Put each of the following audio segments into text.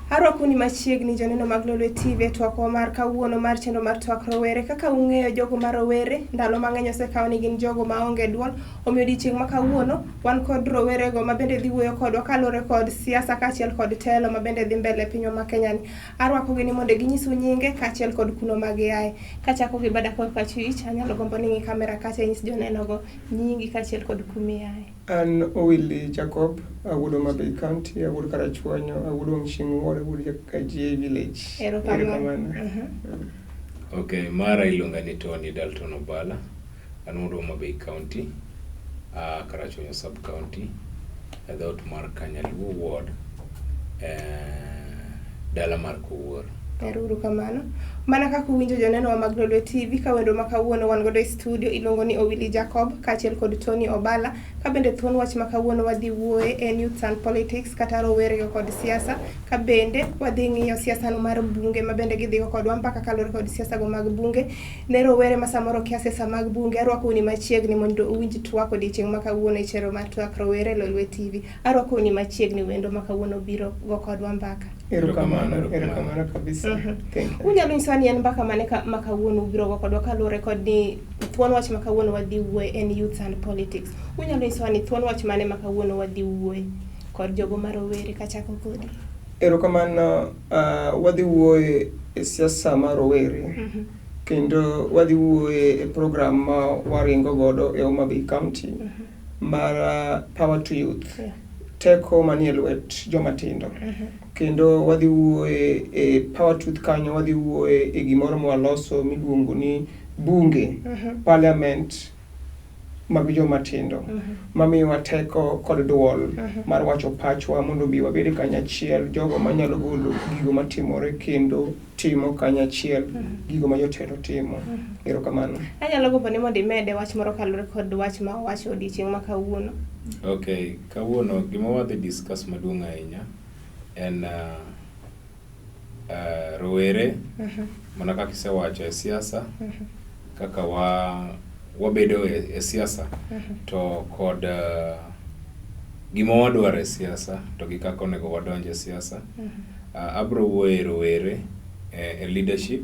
Arwakou ni machiegni joneno mag Lolwe TV e twakwa mar kawuono mar chenro mar twak rowere. Kaka ung'eyo jogo ma rowere ndalo mang'eny osekaw ni gin jogo maonge duol. Omiyo odiochieng' ma kawuono wan kod rowerego ma bende dhi wuoyo kodwa kaluwore kod siasa kaachiel kod telo ma bende dhi mbele e pinywa ma Kenya ni. Arwakogi ni mondo ginyisu nyinge kaachiel kod kuno ma giaye. Kachako gi bada korka achwich, anyalo gombo ni ng'i kamera kacha inyis jonenogo nyingi kaachiel kod kumiaye. An Owili Jacob, awuod Homa Bay County, awuod Karachuonyo, awuod Wang'chieng' Ward, awuod Kajie Village. Erokamano. Okay, mara iluonga ni Tony Dalton Obala. An wuod Homa Bay County, Karachuonyo Sub County, e dhoot mar Kanyaluo Ward, dala mar Kowuor. Ero uru kamano. Mana kaka uwinjo joneno mag Lolwe TV ka wendo ma kawuono wan godo e studio iluongo ni Owili Jacob kaachiel kod Tony Obala. Ka bende thuon wach ma kawuono wadhi wuoye en Youths and Politics kata rowere kod siasa. Ka bende wadhi ng'iyo siasa no mar bunge ma bende gidhigo kodwa mbaka kaluwore kod siasa go mag bunge. Ne rowere ma samoro kia siasa mag bunge, arwakou ni machiegni mondo uwinj twak odiochieng' ma kawuono e chenro mar twak rowere Lolwe TV. Arwakou ni machiegni wendo ma kawuono biro go kodwa mbaka. Erokamano, erokamano kabisa. Thank you. Unyalo nyisowa ni en mbaka mane ka, ma kawuono ubiro go kodwa kaluwore kod ni thuon wach ma kawuono wadhi wuoye en youths and politics. Unyalo nyisowa ni thuon wach mane ma kawuono wadhi wuoye kod jogo ma rowere kachako kodi. Erokamano, wadhi wuoye e siasa mar rowere. Kendo wadhi wuoye e program ma waringo godo e Homa Bay County mar Power to Youth. Teko manie lwet joma tindo. Kendo wadhi wuoye e Power to Youth kanyo, wadhi wuoye e gimoro mwaloso miluongo ni bunge, parliament mag joma tindo, mamiyowa teko kod duol mar wacho pachwa mondo bi wabed kanyachiel, jogo manyalo golo gigo matimore kendo timo kanyachiel gigo ma jotelo timo. Erokamano. Anyalo gombo ni mondo imede wach moro kaluwore kod wach ma owacho odiochieng' ma kawuono. Okay, kawuono gima wadhi discuss maduong' ahinya en rowere mana kaka isewacho e siasa, kaka wa wabedo e siasa to kod gima wadwaro e siasa to gi kaka onego wadonj e siasa. Abro wuoyo e rowere e leadership,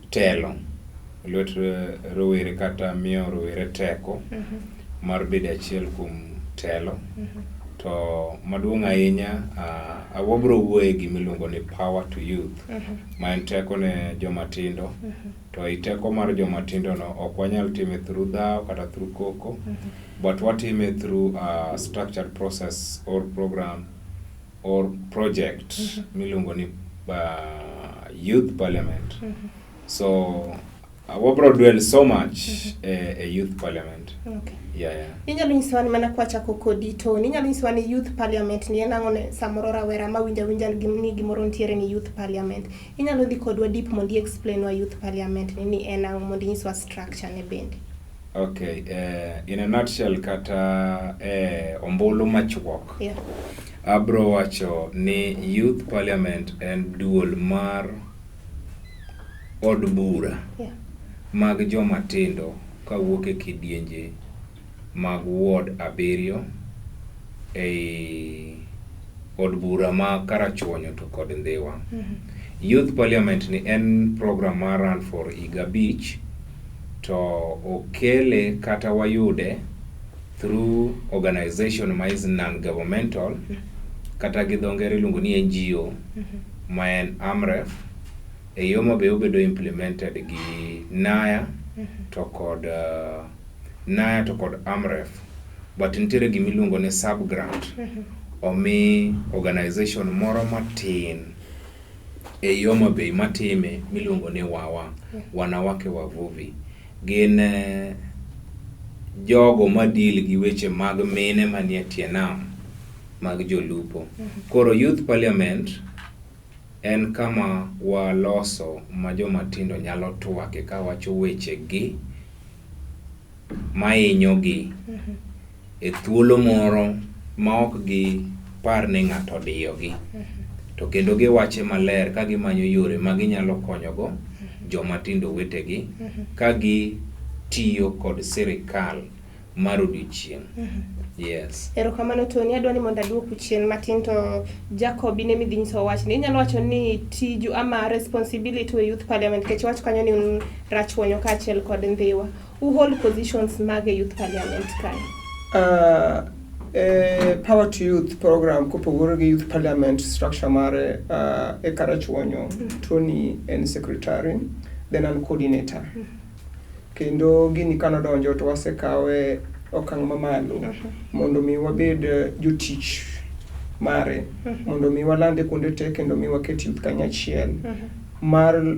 telo lwet rowere kata miyo rowere teko mar bedo achiel kuom telo. To maduong' ahinya, wabro wuoyo e gima iluongo ni power to youth, ma en teko ne joma tindo. To i teko mar joma tindo no ok wanyal time through dhaw kata through koko, but watime through a structured process or program or project miluongo ni youth parliament. So wabro dwell so much e youth parliament. Yeah. Inyalo nyisowa ni mana kwachako kodi Tony, inyalo nyisowa ni youth parliament ni en ang'o ne samoro rawera ma winjo awinja ni gimoro nitiere ni youth parliament. Inyalo dhi kodwa deep mondo i explain wa youth parliament ni en ang'o mondo inyiswa structure ne bende. Okay, in a nutshell kata ombulu machuok. Abro wacho ni youth parliament en duol mar od bura mag joma tindo kawuok e kidienje mag ward 7 ei od bura ma Karachuonyo to kod Ndhiwa. Youth parliament ni en program mar run for higa 5 to okele kata wayude through organization ma is non-governmental kata gi dho ngere iluongo ni NGO ma en AMREF. E yo ma be obedo implemented gi NAYA to kod NAYA to kod AMREF, but nitiere gima iluongo ni sub grant omi organization moro matin e Homa Bay matime miluongo ni WAWA, Wanawake Wavuvi. Gin jogo ma deal gi weche mag mine manie tie nam mag jolupo. Koro youth parliament en kama waloso ma joma tindo nyalo twake kawacho weche gi mahinyogi e thuolo moro ma ok gipar ni ng'ato odiyogi. To kendo giwache maler ka gimanyo yore ma ginyalo konyogo joma tindo wetegi ka gitiyo kod sirikal mar odiochieng'. Yes. Erokamano Tony, adwa ni mondo aduoku chien matin to Jacob in ema idhi nyisowa wachni. Inyalo wacho ni tiju ama responsibility e youth parliament nikech iwacho kanyo ni un Rachuonyo kaachiel kod Ndhiwa. U hold positions mag e youth parliament kae. Power to Youth program kopogore gi youth parliament structure mare e Karachuonyo, Tony en secretary, then an coordinator. Kendo gini kanodonjo to wasekawe okang' mamalo mondo mi wabed jotich mare, mondo mi walande kuonde te kendo mi waket youth kanyachiel mar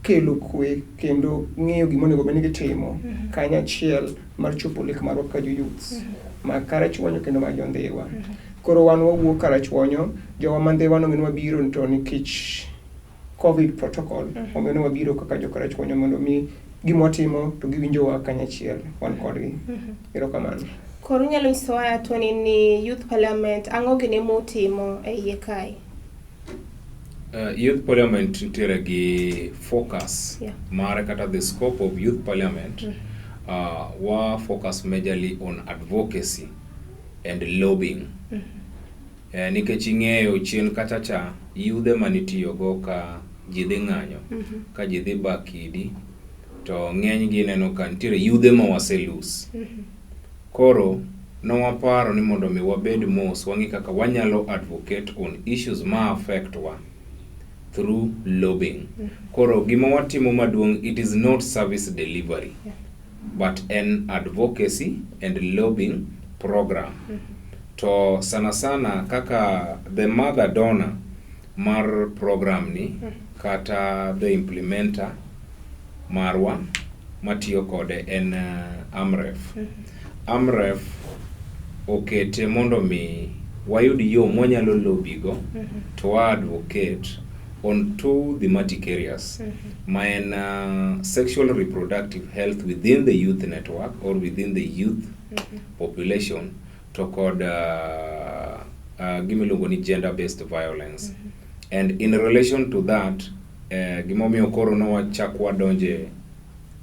kelo kwe kendo ng'eyo gima onego bed ni gitimo kanyachiel mar chopo lek marwa kaka jo youths mag Karachuonyo kendo mag jo Ndhiwa. Koro wan wawuok Karachuonyo, jowa ma Ndhiwa nong'e ni wabiro to nikech COVID protocol, omiyo ne wabiro kaka jo Karachuonyo mondo mi gima watimo to giwinjowa kanyachiel wan kodgi. Erokamano. Koro inyalo nyisowa Tony ni youth parliament ang'o gini mutimo e iye kae? Youth parliament nitiere gi focus mare kata the scope of youth parliament wa focus majorly on advocacy and lobbying. Nikech ing'eyo chien kacha cha yudhe manitiyogo ka ji dhi ng'anyo, ka ji dhi ba kidi, to ng'eny gi ineno ka nitiere yudhe ma wase lose. Koro nowaparo ni mondo mi wabed mos wang'i kaka wanyalo advocate on issues ma affect wa through lobbying. Koro gima watimo maduong', it is not service delivery, but an advocacy and lobbying program. To sana sana kaka the mother donor mar program ni kata the implementer marwa matiyo kode en AMREF. AMREF okete mondo mi wayud yo mwanyalo lobby go to wa advocate on two thematic areas ma en sexual reproductive health within the youth network or within the youth population to kod gima iluongo ni gender based violence. And in relation to that, gimomiyo koro nowachak wadonje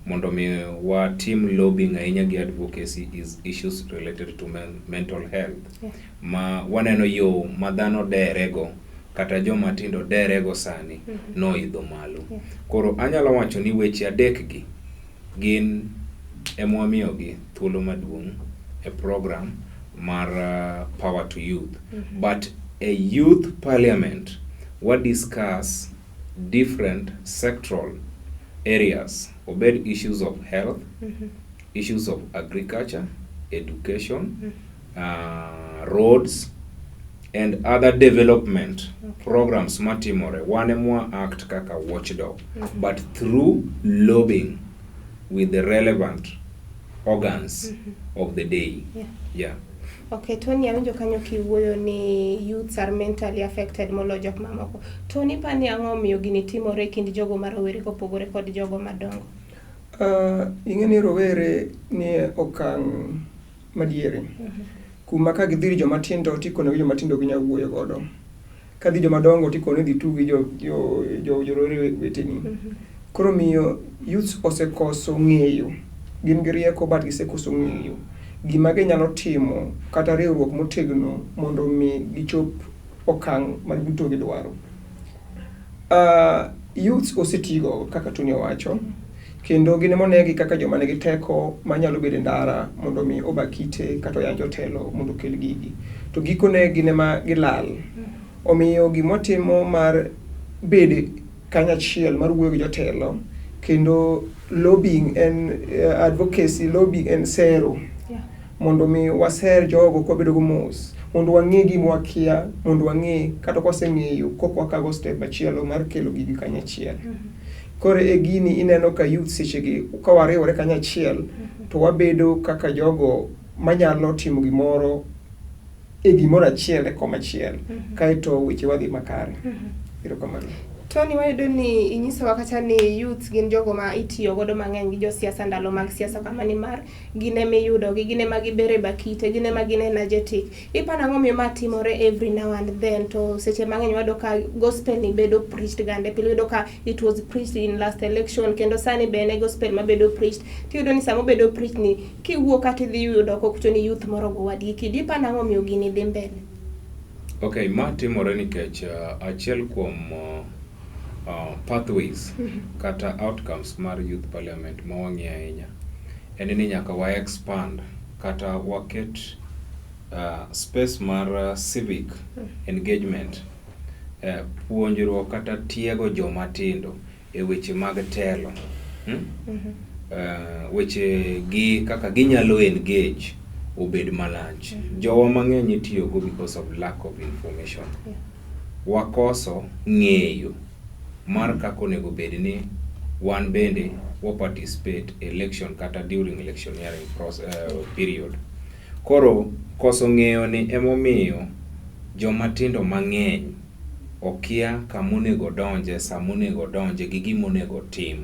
mondo mi watim lobbying ahinya gi advocacy is issues related to mental health ma waneno yo ma dhano derego kata joma tindo derego sani noidho malo. Koro anyalo wacho ni weche adek gi gin ema wamiyogi thuolo maduong' e program mar Power to Youth. But e youth parliament wa discuss different sectoral areas, obed issues of health, issues of agriculture, education, roads and other development programs matimore. Wan ema act kaka watchdog, but through lobbying with the relevant organs of the day. Yeah. Okay, Tony, awinjo kanyo kiwuoyo ni youths are mentally affected moloyo jok mamoko. Tony, pani ang'o omiyo gini timore e kind jogo ma rowere kopogore kod jogo madongo? Ing'e ni rowere nie okang' madiere. Kuma ka gidhi ir joma tindo tikonogi joma tindo ginya wuoyo godo. Ka dhi joma dongo tikoni dhi tug gi jo rowere weteni. Koro miyo youths osekoso ng'eyo. Gin gi rieko but gisekoso ng'eyo gima ginyalo timo kata riwruok motegno mondo mi gichop okang' ma duto gidwaro. Youths osetigo kaka Tony owacho, kendo gin emonegi kaka joma nigi teko manyalo bedo e ndara mondo mi oba kite kata oyany jotelo mondo okel gigi. To gikone gin ema gilal. Omiyo gimwatimo mar bedo kanyachiel mar wuoyo gi jotelo kendo lobbying en advocacy, lobbying en sero mondo mi waser jogo kwabedo go mos mondo wang'e gima wakia, mondo wang'e kata kwaseng'eyo kok wakago step machielo mar kelo gigi kanyachiel. Koro e gini ineno ka youth sechegi ka wariwore kanyachiel to wabedo kaka jogo manyalo timo gimoro e gimoro achiel e koma achiel kaeto weche wa dhi makare. Erokamano. Tony, wayudo ni inyisowa kacha ni youths gin jogo ma itiyo godo mang'eny gi josiasa ndalo mag siasa kama nimar gin ema iyudogi, gin ema gibere bakite, gin ema gin energetic. Iparo ang'o miyo ma timore every now and then to seche mang'eny wayudo ka gospel ni bedo preached gande pile iyudo ka it was preached in last election kendo sani be en e gospel mabedo preached. Tiyudo ni sama obedo preached ni kiwuok kata idhi yudo oko kucho ni youth moro go wadgi kidi. Iparo ang'o miyo gini dhi mbele? Okay, ma timore nikech achiel kuom pathways kata outcomes mar youth parliament ma wang'iyo ahinya en ni nyaka wa expand kata waket space mar civic engagement, puonjruok kata tiego joma tindo e weche mag telo, Weche gi kaka ginyalo engage obed malach. Jowa mang'eny itiyogo because of lack of information. Wakoso ng'eyo mar kaka onego bed ni wan bende wa participate election kata during electioneering process, period. Koro koso ng'eyo ni emomiyo joma tindo mang'eny okia kama onego donje, sama onego donje gi gima onego tim.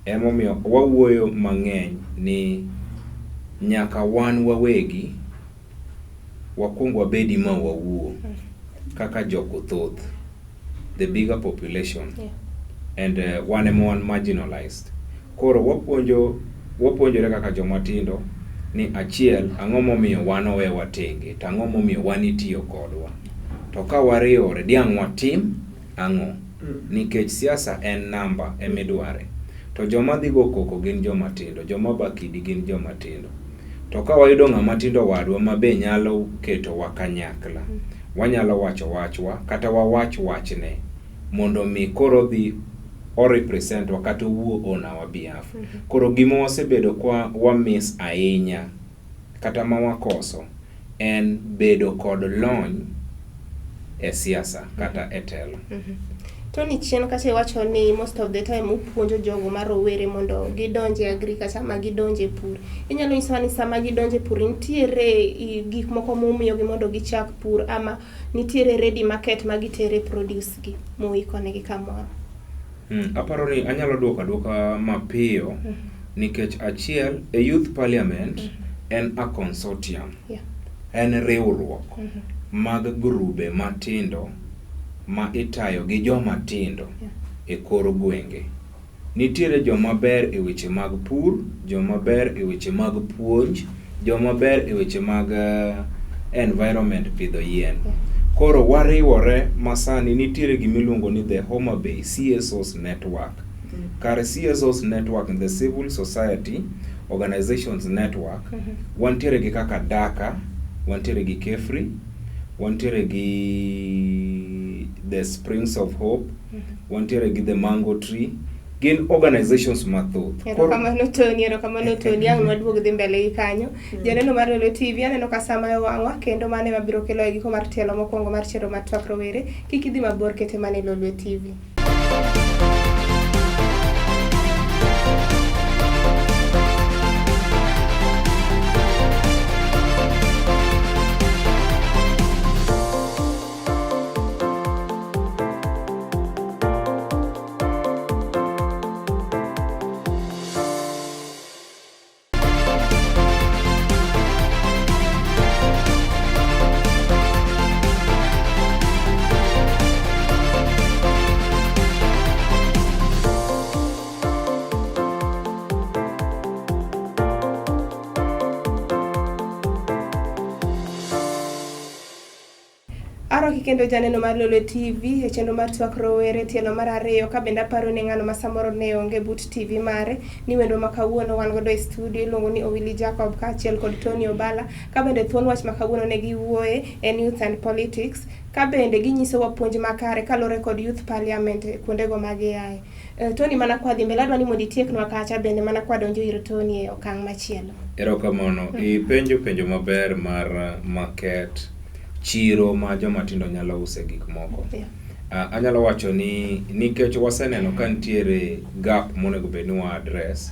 Emomiyo wawuoyo mang'eny ni nyaka wan wawegi wakuong wabedi ma wawuo kaka joko thoth, the bigger population. And wan ema wan marginalized. Koro wapuonjore kaka joma tindo ni achiel, ang'o momiyo wan owewa tenge, to ang'o momiyo wan itiyo kodwa. To ka wariwore, diang' watim ang'o? Nikech siasa en namba emidware. To joma dhi go koko gin joma tindo, joma bakidi gin joma tindo. To ka wayudo ng'ama tindo wadwa ma be nyalo ketowa kanyakla, wanyalo wacho wachwa kata wawach wachne mondo mi koro dhi o represent wa kata owuo on our behalf. Koro gima wasebedo kwa wa miss ahinya kata ma wakoso en bedo kod lony e siasa kata e telo. Tony, chien kacha iwacho ni most of the time upuonjo jogo ma rowere mondo gidonje agriculture ama gidonje pur. Inyalo nyisowa ni sama gidonje pur nitiere gik moko mumiyogi mondo gichak pur ama nitiere ready market ma gitere produce gi muikonegi kamoro? Aparo ni anyalo duoko aduoka mapiyo nikech achiel e youth parliament en a consortium. En riwruok mag grube matindo ma itayo gi joma tindo e kor gwenge. Nitiere joma ber e weche mag pur, joma ber e weche mag puonj, joma ber e weche mag environment, pidho yien. Koro wariwore masani nitiere gimiluongo ni the Homa Bay CSOs Network. Kar CSOs Network, the Civil Society Organizations Network, wantiere gi kaka Daka, wantiere gi Kefri, wantiere gi the Springs of Hope, wantiere gi the Mango Tree, gin organizations mathoth. Erokamano Tony, erokamano Tony, ang' nwaduog dhi mbele gi kanyo. Janeno mar Lolwe TV, aneno ka sama owang'wa kendo mano ema biro kelo e giko mar tielo mokwongo mar chenro mar Twak Rowere. Kik idhi mabor, kete mana e Lolwe TV. Arwaki kendo janeno mar Lolwe TV e chenro mar Twak Rowere tielo mar ariyo ka bende aparo ni ng'ano ma samoro ne onge but TV mare ni wendo ma kawuono wan godo e studio iluongo ni Owili Jacob kaachiel kod Tony Obala ka bende thuon wach ma kawuono ne giwuoye en youth and politics ka bende ginyisowa puonj makare kaluwore kod youth parliament e kuondego ma giaye. Tony, mana kwa dhi mbele adwa ni mondo itieknwa kacha bende mana kwa donjo ir Tony e okang' machielo. Erokamano. Ipenjo penjo maber mar market, chiro ma joma tindo nyalo use gik moko. Anyalo wacho ni nikech waseneno ka nitiere gap monego bed ni wa address,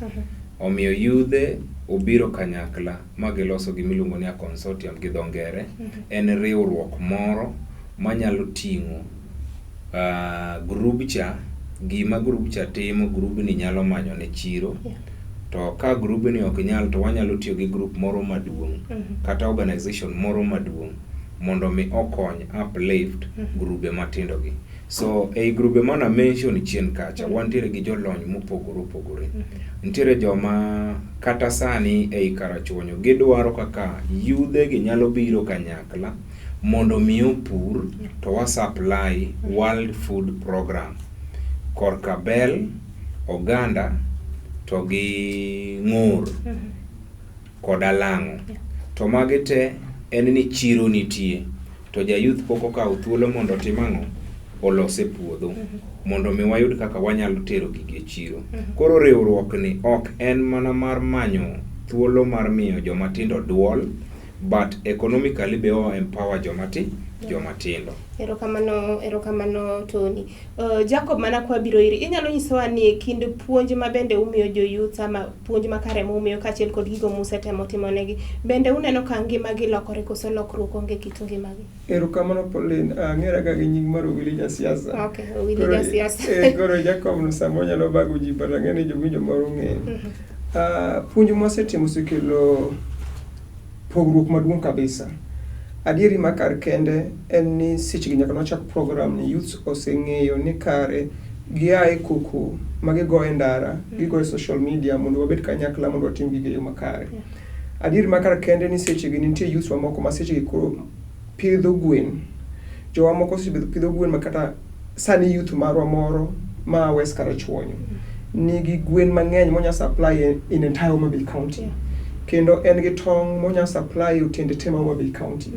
omiyo yudhe obiro kanyakla ma giloso gima iluongo ni a consortium gi dho ngere. En riwruok moro manyalo ting'o Grub cha, gima grub cha timo, grubni nyalo manyo ne chiro. To ka grubni ok nyal to wanyalo tiyo gi group moro maduong' kata organization moro maduong' mondo mi okony uplift grube matindo gi. So ei grube mana mention chien kacha, wantiere gi jolony mopogore opogore. Nitiere joma kata sani ei Karachuonyo gidwaro kaka yudhe gi nyalo biro kanyakla mondo mi opur to wa supply World Food Program korka bel, oganda to gi ng'or kod alang'o. To magi te en ni chiro nitie to ja youth pok okawo thuolo mondo otim ang'o? Olos e puodho mondo mi wayud kaka wanyalo tero gigi e chiro. Koro riwruok ni ok en mana mar manyo thuolo mar miyo joma tindo duol, but economically be o empower joma tindo. Erokamano, erokamano Tony. Jacob, mana kwa biro iri, inyalo nyisowa ni e kind puonj ma bende umiyo jo youth ama puonj makare mumiyo kaachiel kod gigo musetemo timonegi, bende uneno ka ngimagi lokore koso lokruok onge kit ngimagi? Erokamano Pauline, ang'era ga gi nying mar Owili Jasiasa. Okay, Owili Jasiasa. Koro Jacob no samoro nyalo bago ji but ang'e ni jowinjo moro ong'eyo. Puonj mwasetimo osekelo pogruok maduong' kabisa. Adieri ma kar kende en ni sechegi nyaka nwachak program ni youths oseng'eyo ni kare gia e koko ma gigoyo e ndara, gigoyo e social media mondo wabed kanyakla mondo watim gigo e yo makare. Adieri ma kar kende ni sechegi nitie youths mamoko ma sechegi koro pidho gwen. Jowa moko osebedo pidho gwen ma kata sani youth marwa moro ma West Karachuonyo nigi gwen mang'eny monya supply in entire Homa Bay County. Kendo en gi tong' monya supply otende te ma Homa Bay County.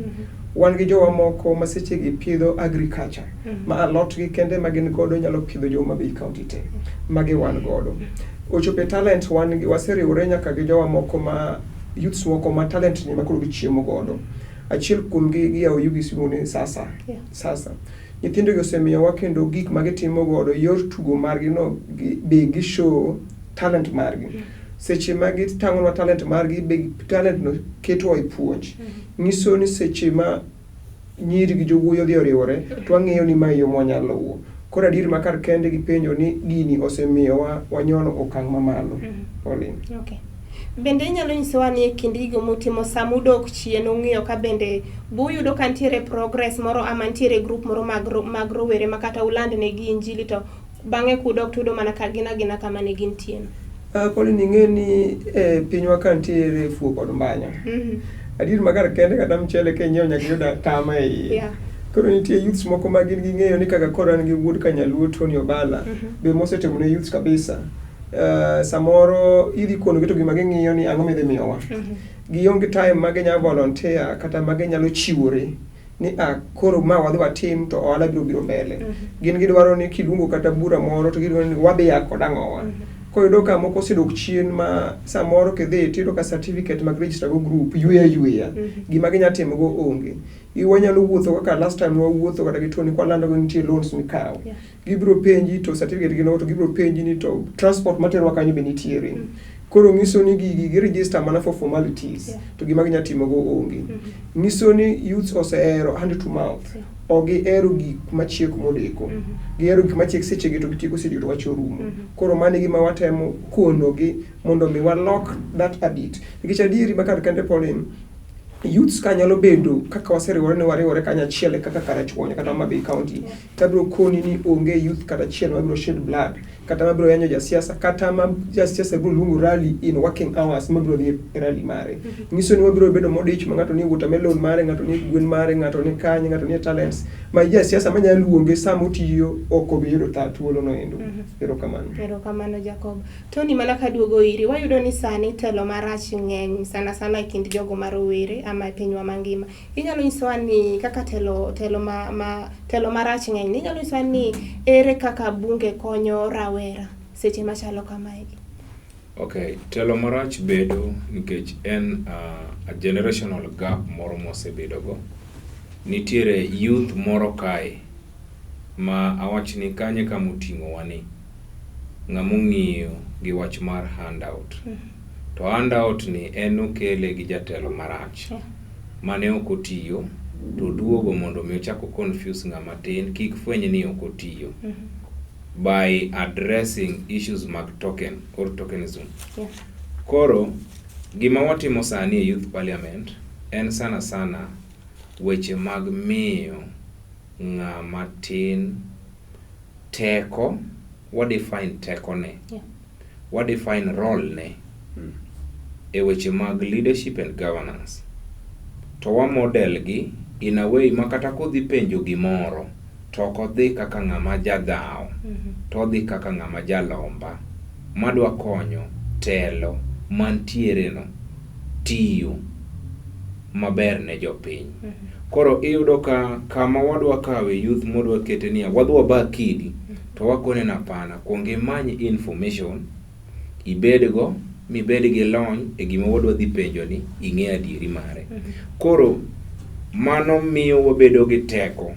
Wan gi jowa moko ma sechegi pidho agriculture ma alot gi kende ma gin godo nyalo pidho jo Homa Bay County te. Magi wan godo. Ochopo e talent wan gi waseriwore nyaka gi jowa moko ma youths moko ma talent ni ma koro gichiemo godo. Achiel kuom gi gia Oyugis iluongo ni Sasa. Sasa. Nyithindo gi osemiyowa kendo gik ma gitimo godo yor tugo margi no be gi show talent margi. Seche ma gitang'onwa talent margi be talent no ketowa e puonj. Nyiso ni seche ma nyiri gi jowuoyi odhi oriwore to wang'eyo ni mae yo mwanyalo luwo. Koro adieri ma kar kende gi penjo ni gini osemiyowa wanyono okang' mamalo. Pauline. Okay. Bende inyalo nyisowa ni e kind gigo mutimo sama udok chien ung'iyo ka bende buyudo ka nitiere progress moro ama nitiere group moro mag rowere ma kata uland negi injili to bang'e kudok tuyudo mana ka gin agina kama ne gintie no? Pauline ing'e ni e pinywa ka nitiere fuo kod mbanya. Adier ma kar kende kata mchele ka inyiewo nyaka iyud tama e iye. Koro nitie youths moko ma gin ging'eyo ni kaka koro an gi wuod Kanyaluo Tony Obala be mosetimo ne youths kabisa. Samoro idhi konogi to gima ging'iyo ni ang'o midhi miyowa. Gionge time ma ginyalo volunteer kata ma ginyalo chiwore ni a koro ma wadhi watim to ohala biro biro mbele. Gin gidwaro ni kiluongo kata bura moro to gidwaro ni wadhi ya kod ang'owa. Koro iyudo ka moko osedok chien ma samoro kidhi tiyudo ka certificate mag register go group yweyo ayweya. Gima ginya timo go onge. Wanyalo wuotho kaka last time wawuotho kata gi Tony kwalando ni nitie loans mikawo. Gibiro penji to certificate gin to gibiro penji ni to transport materowa kanyo be nitiere. Koro nyiso ni gigi gi register mana for formalities to gima ginya timo go onge. Nyiso ni youths osehero hand to mouth. Ok gihero gik machiek modeko. Gihero gik machiek sechegi to gitieko sechegi to wach orumo. Koro mano e gima watemo konogi mondo mi walok that habit. Nikech adieri ma kar kende Pauline, youths ka nyalo bedo kaka waseriwore ni wariwore kanyachiel kaka Karachuonyo kata Homa Bay County. Tabiro koni ni onge youth kata achiel mabiro shed blood kata mabiro yanyo jasiasa kata ma jasiasa biro luongo rally in working hours mabiro dhi e rally mare. Nyiso ni wabiro bedo modich ma ng'ato ni watermelon mare, ng'ato ni gwen mare, ng'ato ni kanye, ng'ato ni talents. Ma jasiasa manyalo luonge sama otiyo ok obi yudo thuolo no endo. Erokamano. Erokamano Jacob. Tony, mana kaduogo iri, wayudo ni sani telo marach ng'eny sana sana e kind jogo ma rowere ama e pinywa mangima. Inyalo nyisowa ni kaka telo telo ma, ma telo marach ng'eny, inyalo nyisowa ni ere kaka bunge konyo rawera seche machalo kamaegi? Okay, telo marach bedo nikech en a generational gap moro mwasebedogo. Nitiere youth moro kae ma awach ni kanye kama oting'owa ni ng'ama ong'iyo gi wach mar handout. To handout ni en okele gi jatelo marach mane ok otiyo to oduogo mondo mi ochak o confuse ng'ama tin kik fweny ni ok otiyo by addressing issues mag token or tokenism. Koro gima watimo sani e youth parliament en sana sana weche mag miyo ng'ama tin teko, wa define tekone, wa define role ne e weche mag leadership and governance. To wa model gi in a way ma kata kodhi penjo gimoro to ok odhi kaka ng'ama jadhawo, to odhi kaka ng'ama jalomba madwa konyo telo mantiere no tiyo maber ne jopiny. Koro iyudo ka kama wadwa kawe youth modwa kete niya wadhi waba kidi to wakone ni hapana, kuong imany information ibedgo mibed gi lony e gima wadwa dhi penjo ni ing'e adieri mare. Koro mano miyo wabedo gi teko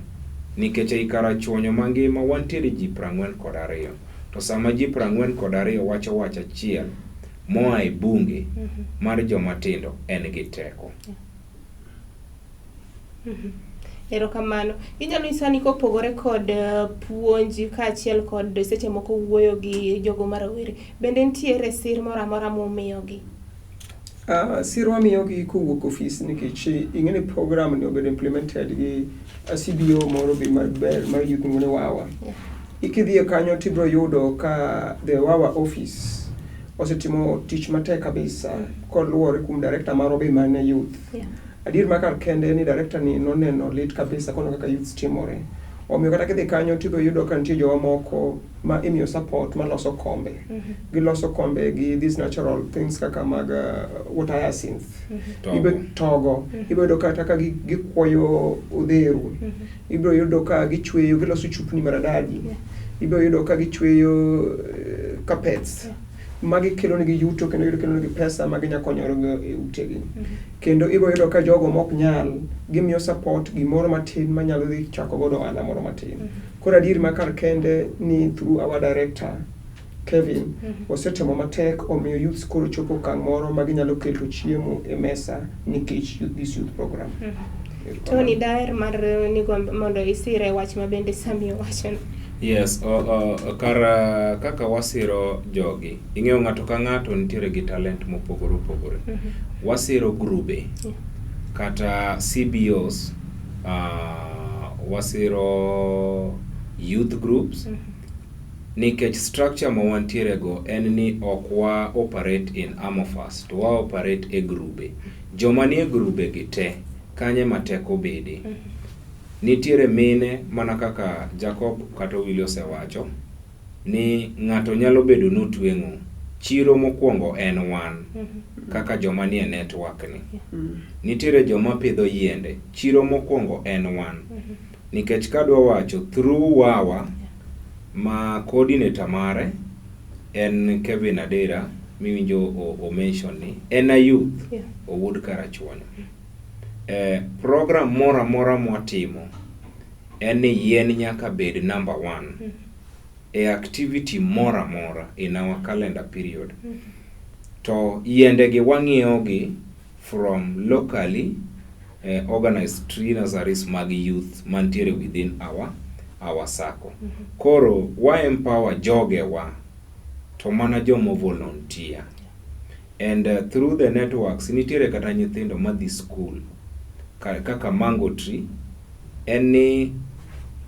nikech ei karachuonyo mangima wantiere ji 42 to sama ji 42 wacho wach achiel moa e bunge mar joma tindo en gi teko. Erokamano. Inyalo nyisa ni kopogore kod puonj kaachiel kod seche moko wuoyo gi jogo ma rowere, bende nitiere sir moro amora mumiyogi? Sir wamiyogi kowuok ofis nikech ing'e ni program ni obedo implemented gi CBO moro be maber mar youth miluongo ni Wawa. Kidhiye kanyo tibiro yudo ka the Wawa office osetimo tich matek kabisa koluwore kuom director marwa be mane youth. Adier ma kar kende ni director ni noneno lit kabisa koneno kaka youths timore. Omiyo kata kidhi kanyo tibiro yudo ka nitie jowa moko ma imiyo support maloso kombe. Giloso kombe gi these natural things kaka mag water hyacinth. Togo. Togo. Ibiro yudo kata ka gikwoyo odheru. Ibiro yudo ka gichweyo, giloso chupni maradadi. Ibiro yudo ka gichweyo carpets. Magi kelo negi yuto kendo kelo negi pesa ma ginyalo konyorego e utegi. Kendo ibiro yudo ka jogo mok nyal gimiyo support gimoro matin manyalo dhi chako godo ohala moro matin. Koro adier ma kar kende ni through our director Kevin osetemo matek omiyo youths koro chopo okang' moro ma ginyalo keto chiemo e mesa nikech this youth program. Tony, daher mar ni mondo isire wach ma bende Sami owachono. Yes, kar kaka wasiro jogi, ing'eyo ng'ato ka ng'ato nitiere gi talent mopogore opogore. Wasiro grube kata CBOs, wasiro youth groups, nikech structure ma wantiere go en ni ok wa operate in amorphous, to wa operate e grube. Joma nie grube gi te, kanye ma teko bede. Nitiere mine mana kaka Jacob kata Owili osewacho ni ng'ato nyalo bedo notweng'o. Chiro mokwongo en wan kaka joma nie network ni. Nitiere joma pidho yiende. Chiro mokwongo en wan. Nikech kadwa wacho through Wawa ma coordinator mare en Kevin Adera miwinjo o mention ni en a youth owuod Karachuonyo. Program moro amora mwatimo en ni yien nyaka bed number 1 e activity moro amora in our calendar period. To yiende gi wang'iewo gi from locally organized tree nurseries mag youth mantiere within our circle. Koro wa empower jogewa to mana jomo volunteer. And through the networks nitiere kata nyithindo madhi school kaka Mango Tree en ni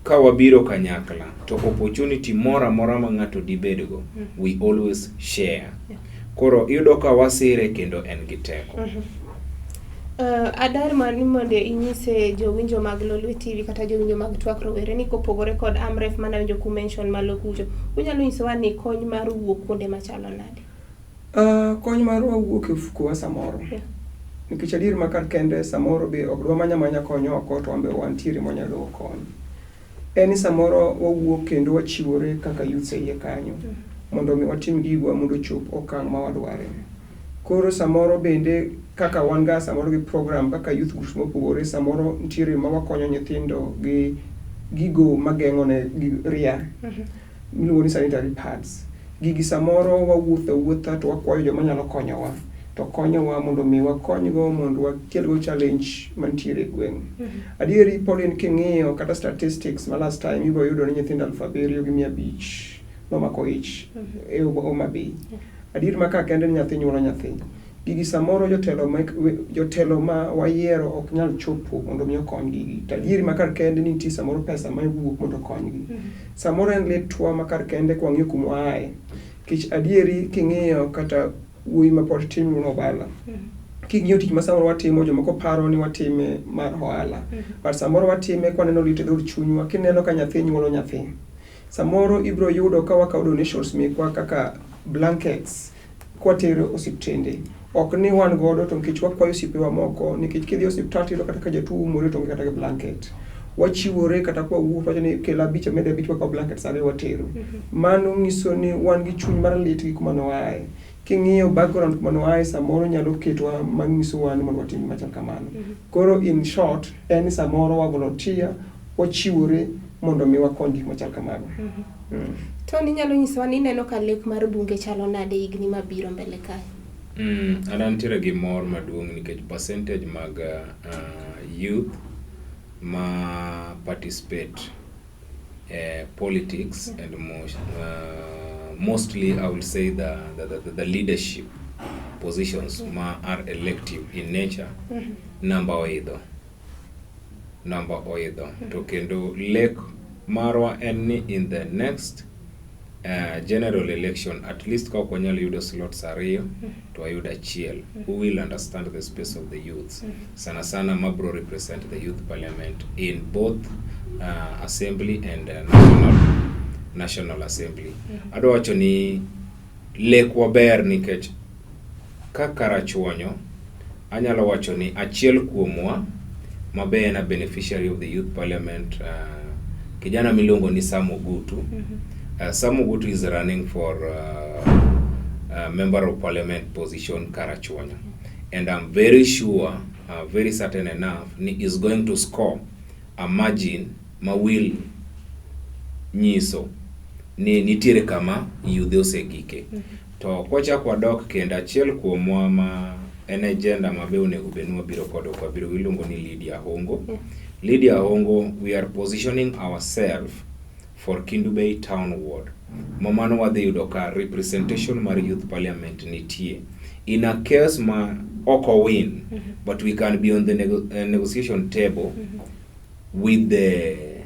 ka wabiro kanyakla to opportunity moro amora ma ng'ato dibedgo we always share. Koro iyudo ka wasire kendo en gi teko. Adar mar ni mondo inyise jowinjo mag Lolwe TV kata jowinjo mag Twak Rowere ni kopogore kod Amref mana winjo ku mention malo kucho, unyalo nyisowa ni kony mar wuok kuonde machalo nade? Kony marwa wuok e ofukowa samoro. Nikech adier ma kar kende samoro be ok dwa manya manya kony oko to wan be wantiere mwanyalo kony. En ni samoro wawuok kendo wachiwore kaka youths e iye kanyo mondo mi watim gigwa mondo ochop okang' ma wadware. Koro samoro bende kaka wan ga samoro gi program kaka youth groups mopogore samoro nitiere ma wakonyo nyithindo gi gigo mageng'o ne gi ria miluongo ni sanitary pads. Gigi samoro wawuotho awuotha to wakwayo joma nyalo konyowa. To konyowa mondo mi wakonygo mondo wakelgo challenge mantiere e gweng'. Adieri Pauline, king'iyo kata statistics ma last time, ibiro yudo ni nyithindo 7500 nomako ich e Homa Bay. Adier ma ka kende ni nyathi nyuolo nyathi. Gigi samoro jotelo ma wayiero ok nyal chopo mondo mi okony gigi. To adieri ma kar kende ni nitie samoro pesa ma wuok mondo okonygi. Samoro en litwa ma kar kende kwang'iyo kuma waaye. Nikech adieri king'iyo kata wuoyi ma pod tin wuon Obala. King'iyo tich ma samoro watimo, jomoko paro ni watime mar ohala. But samoro watime kwaneno lit e dhood chunywa, kineno ka nyathi nyuolo nyathi. Samoro ibiro yudo ka wakawo donations mekwa kaka blankets kwatero osiptende. Ok ni wan godo to nikech wakwayo osiepewa moko, nikech kidhi e osiptal tiyudo kata ka jatuo umore to onge kata gi blanket. Wachiwore kata kwawuok wacho ni kel abich amed abich wakawo blankets ariyo watero. Mano nyiso ni wan gi chuny mar lit gi kuma noaye. King'iyo background kuma noaye samoro nyalo ketwa manyisowa ni mondo watim gima chal kamano. Koro in short, en ni samoro wa volunteer, wachiwore mondo mi wakony gik machal kamago. Tony, inyalo nyisowa ni ineno ka lek mar bunge chalo nade higni mabiro mbele kae? An antiere gi mor maduong' nikech percentage mag youth ma participate politics and mostly I will say the leadership positions ma are elective in nature, namba oidho, namba oidho. To kendo lek marwa en ni in the next general election, at least ka ok wanyal yudo slots ariyo to wayud achiel who will understand the space of the youths, sana sana mabro represent the youth parliament in both assembly and national assembly. Adwa wacho ni lekwa ber nikech ka Karachuonyo anyalo wacho ni achiel kuomwa mabe en a beneficiary of the youth parliament, kijana miluongo ni Sam Ogutu. Sam Ogutu is running for member of parliament position Karachuonyo, and I'm very sure, very certain enough ni is going to score a margin ma will nyiso ni nitiere kama yudhe osegike. To kwachako wadok kendo achiel kuomwa ma en agenda ma be onego bed ni wabiro kode, ok wabiro, iluongo ni Lydia Hongo. Lydia Hongo, we are positioning ourselves for Kendu Bay Town Ward. Ma mano wadhi yudo ka representation mar youth parliament nitie. In a case ma ok owin, but we can be on the negotiation table with the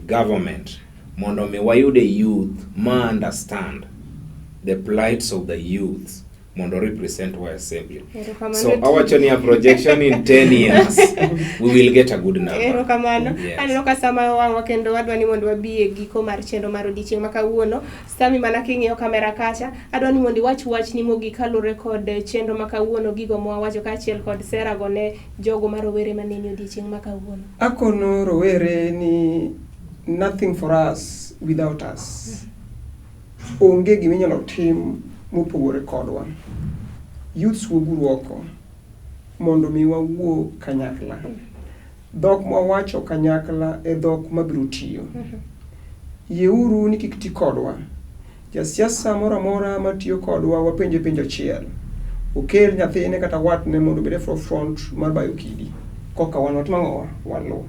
government mondo mi wayude youth ma understand the plights of the youth mondo represent our assembly. Erokamano. So awacho ni a projection in 10 years we will get a good number. Erokamano. Yes. Aneno ka sama wang'wa kendo wadwa ni mondo wabi e giko mar chenro mar odiechieng' ma kawuono. Sami mana king'iyo kamera kacha, adwa ni mondo iwach wachni mogik kaluwore kod chenro ma kawuono, gigo mwawacho kaachiel kod sera go ne jogo ma rowere maneni odiechieng' ma kawuono. Akono rowere ni nothing for us without us. Onge gima inyalo tim mopogore kodwa. Youths, wuoguru oko mondo mi wawuo kanyakla. Dhok mwawacho kanyakla e dhok mabiro tiyo. Yieuru ni kik ti kodwa. Jasiasa moro amora matiyo kodwa wapenje penjo achiel. Okel nyathine kata watne mondo obed e forefront mar bayo kidi. Koka wan watimo ang'owa? Waluw.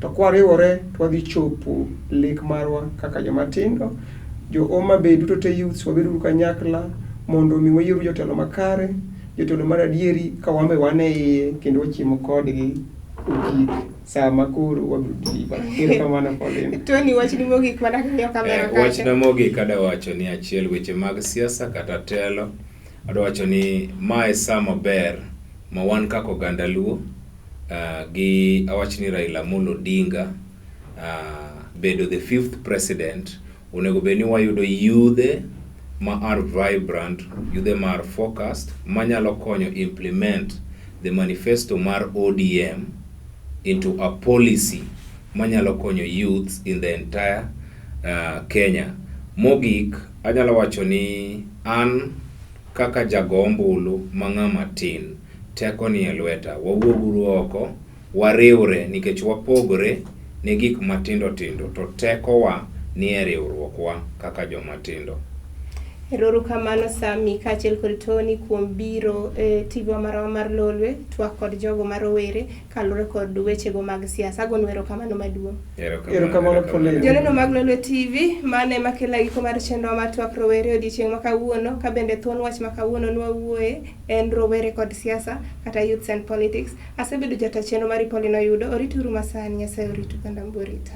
To kwariwore to wadhi chopo lek marwa kaka joma tindo. Jo Homa Bay duto te youths, wabeduru kanyakla mondo mi wayieru jotelo makare, jotelo mar adieri ka wan be wan e iye kendo wachiemo kodgi ogik sama koro wabiro deliver. Erokamano, Pauline. Tony, wachni mogik mana king'iyo kamera kacha. Wachna mogik adwa wacho ni achiel, weche mag siasa kata telo, adwa wacho ni mae sa maber ma wan kaka oganda Luo gi awach ni Raila Amolo Odinga bedo the fifth president, onego bed ni wayudo yudhe ma are vibrant, yudhe ma are focused, manyalo konyo implement the manifesto mar ODM into a policy manyalo konyo youths in the entire Kenya. Mogik, anyalo wacho ni an kaka jago ombulu ma ng'ama tin, teko ni e lweta. Wawuoguru oko, wariwre nikech wapogore ne gik matindo tindo, to tekowa ni e riwruokwa kaka joma tindo. Erouru kamano Sami kaachiel kod Tony kuom biro e TV wa marwa mar Lolwe twak kod jogo ma rowere kaluwore kod wechego mag siasa. Agonu erokamano maduong'. Erokamano, Pauline. Joneno mag Lolwe TV, mano ema kelo giko mar chenro mar twak rowere odiochieng' ma kawuono, ka bende thuon wach ma kawuono nwawuoye en rowere kod siasa kata youths and politics. Asebedo jata chenro mari Pauline Oyudo, orituru masani, Nyasaye oritu kendo amborita.